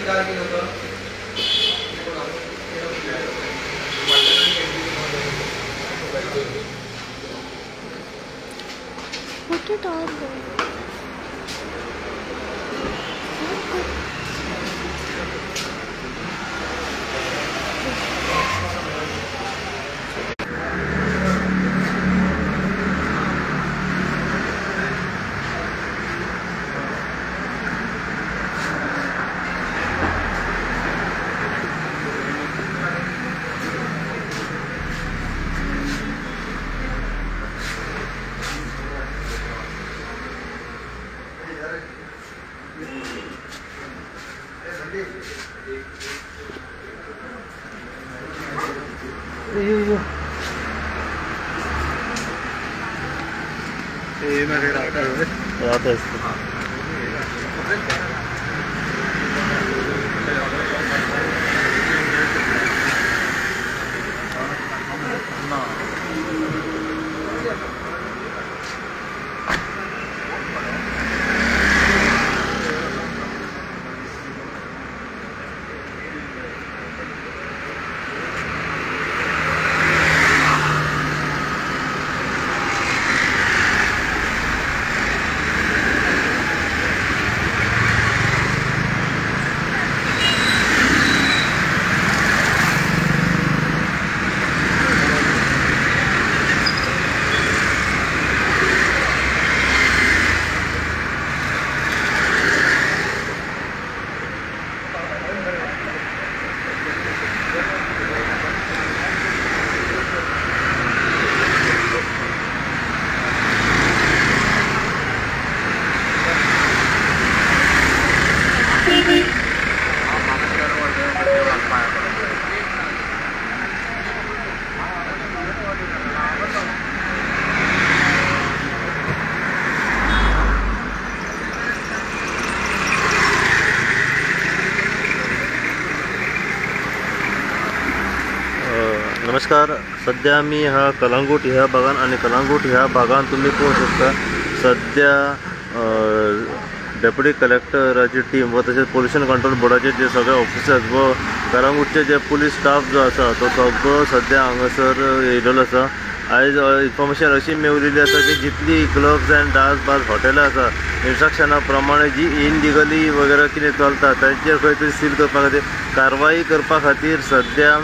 What a dog. नमस्कार, सध्या मी हा कलंगूट ह्या भागान आणि कलंगूट ह्या भागान तुम्ही पळोवंक शकता. सध्या डेप्युटी कलेक्टराची टीम व तशेंच पोल्युशन कंट्रोल बोर्डाचे जे सगळे ऑफिसर्स व कलंगूटचे जे पुलीस स्टाफ जो आसा तो सगळो सध्या हांगासर येयलेलो आसा. आयज इन्फॉर्मेशन अशी मेवलेली आसा की जितली क्लब्स अँड डान्स बार हॉटेलां आसा इन्स्ट्रक्शना प्रमाणे जी इनलिगली वगैरे कितें चलता तांचेर खंय तरी सील करपा खातीर कारवाई करपा खातीर सध्या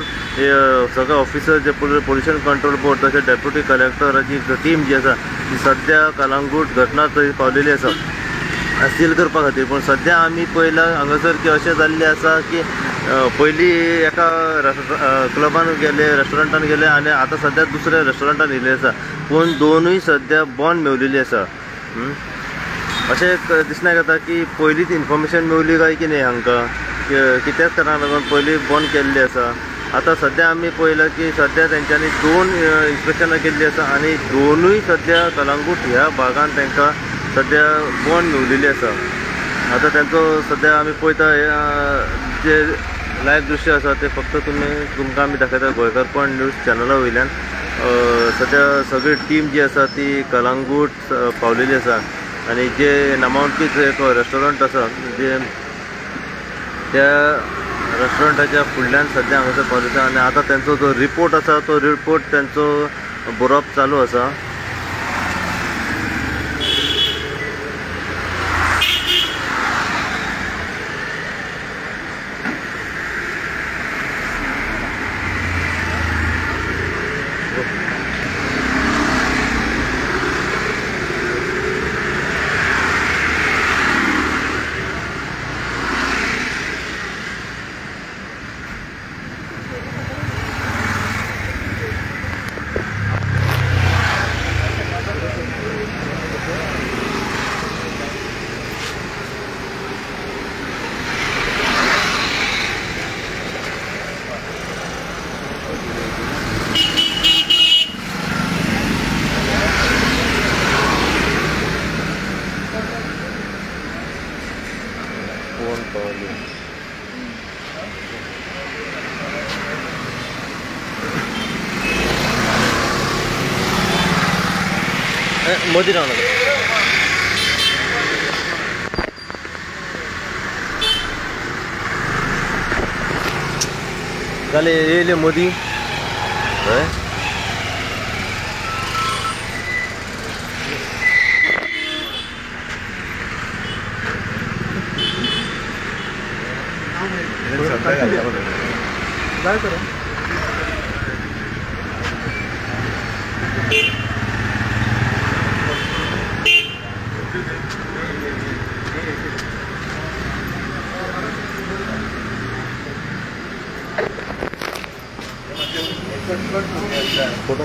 सगळे ऑफिसर जे पोल्युशन कंट्रोल बोर्ड तशेंच डेप्युटी कलेक्टराची टीम जी आसा ती सध्या कलंगूट घटना थंय पावलेली आसा सील करपा खातीर. पूण सध्या आमी पळयलां हांगासर की अशें जाल्लें आसा की पयलीं एका क्लबान गेले, रेस्टॉरंटान गेले आनी आतां सध्या दुसऱ्या रेस्टॉरंटान येयल्ले आसा. पूण दोनूय सध्या बॉन्ड मेवलेली आसा. अशें दिसण्याक येता की पयलींच इन्फॉर्मेशन मेवली काय कितें हांकां कित्याच कारणाक लागून पयलीं बंद केल्ली आसा. आतां सध्या आमी पळयलां की सध्या तेंच्यांनी दोन इन्स्पेक्शनां केल्ली आसा आनी दोनूय सध्या कलंगूट ह्या भागान तांकां सध्या बॉन्ड मेवलेली आसा. आतां तेंचो सध्या आमी पळयता जे लायव्ह दृश्य आसा ते फक्त तुमी तुमकां आमी दाखयता गोंयकारपण न्यूज चॅनला वयल्यान. सध्या सगळी टीम जी आसा ती कलंगूट पावलेली आसा आनी जे नामांकीत एक रेस्टॉरंट आसा जे त्या रेस्टॉरंटाच्या फुडल्यान सध्या हांगासर पावले आसा आनी आतां तेंचो जो रिपोर्ट आसा तो रिपोर्ट तेंचो बरोवप चालू आसा. मोदी राव नगर. जालें येयले मदीं हय. फोटो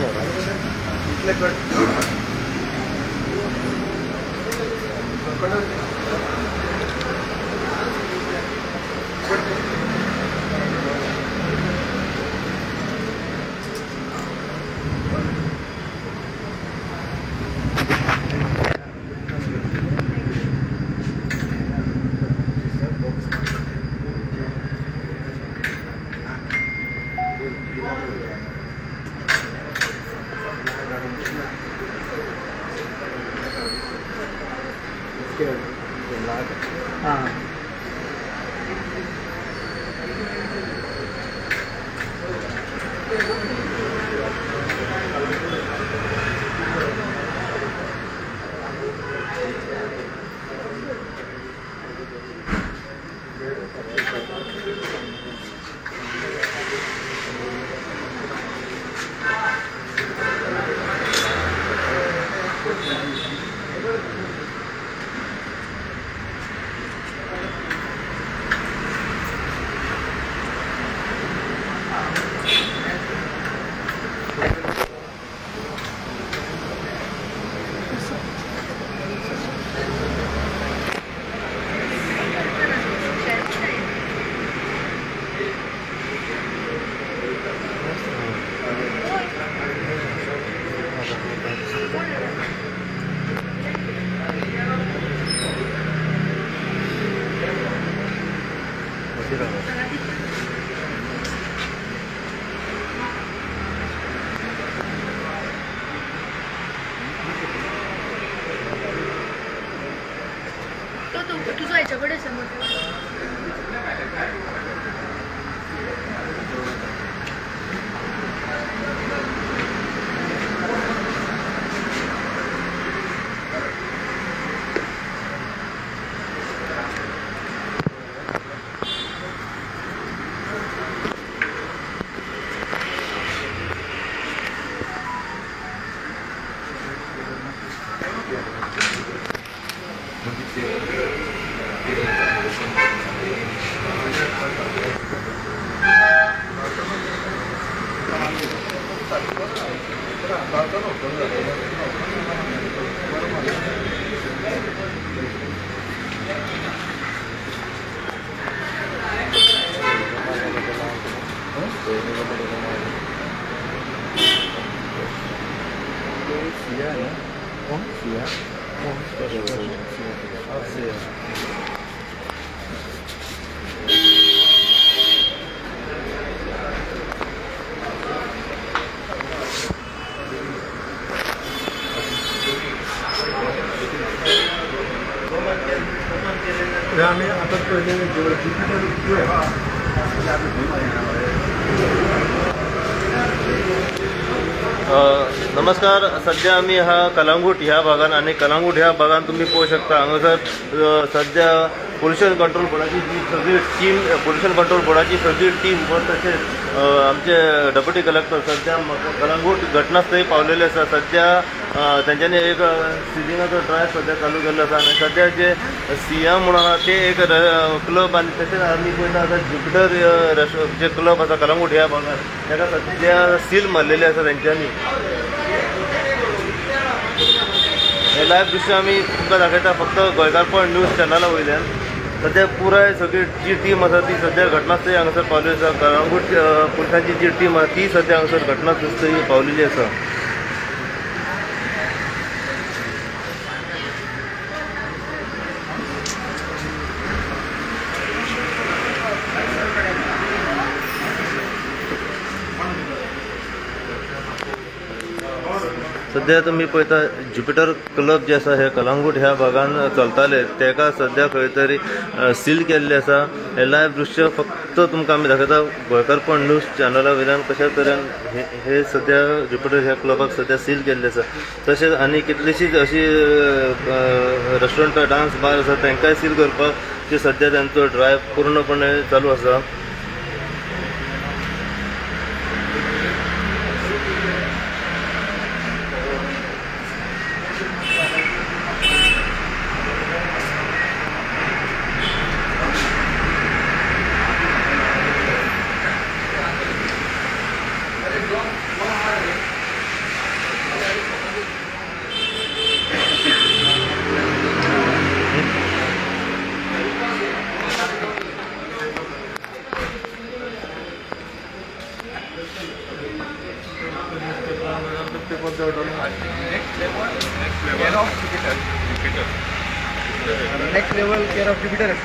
नमस्कार. सध्या आमी हा कलंगूट ह्या भागान आनी कलंगूट ह्या भागान तुमी पळोवंक शकता हांगासर सध्या पोल्युशन कंट्रोल बोर्डाची जी सगळी टीम, पोल्युशन कंट्रोल बोर्डाची सगळी टीम व तशेंच आमचे डेप्युटी कलेक्टर सध्या कलंगूट घटनास्थळी पावलेले आसा. सध्या तेंच्यांनी एक सिजिंगाचो ड्रायव्ह सध्या चालू केल्लो आसा आनी सध्या जे सिया म्हणून आहा ते एक क्लब आनी तशेंच आमी पळयता आतां ज्युपिटर जे क्लब आसा कलंगूट ह्या भागान ताका सध्या सील मारलेली आसा तेंच्यांनी. हे लायव्ह दृश्य आमी तुमकां दाखयता फक्त गोंयकारपण न्यूज चॅनला वयल्यान. सध्या पुराय सगळी जी टीम आसा ती सध्या घटनास्थळी हांगासर पावलेली आसा. कलंगूट पुलिसांची जी टीम आसा ती सध्या हांगासर घटनास्थळी पावलेली आसा. सध्या तुमी पळयता ज्युपिटर क्लब जे आसा हे कलंगूट ह्या भागान चलताले तेका सध्या खंय तरी सील केल्ले आसा. हे लायव्ह दृश्य फक्त तुमकां आमी दाखयता गोंयकारपण न्यूज चॅनला वयल्यान कशा तरेन हे सध्या ज्युपिटर ह्या क्लबाक सध्या सील केल्ले आसा. तशेंच आनी कितलीशीच अशी रेस्टॉरंटां डान्स बार आसा तांकांय सील करपाक सध्या तांचो ड्रायव्ह पूर्णपणे चालू आसा. Next level care of Jupiter.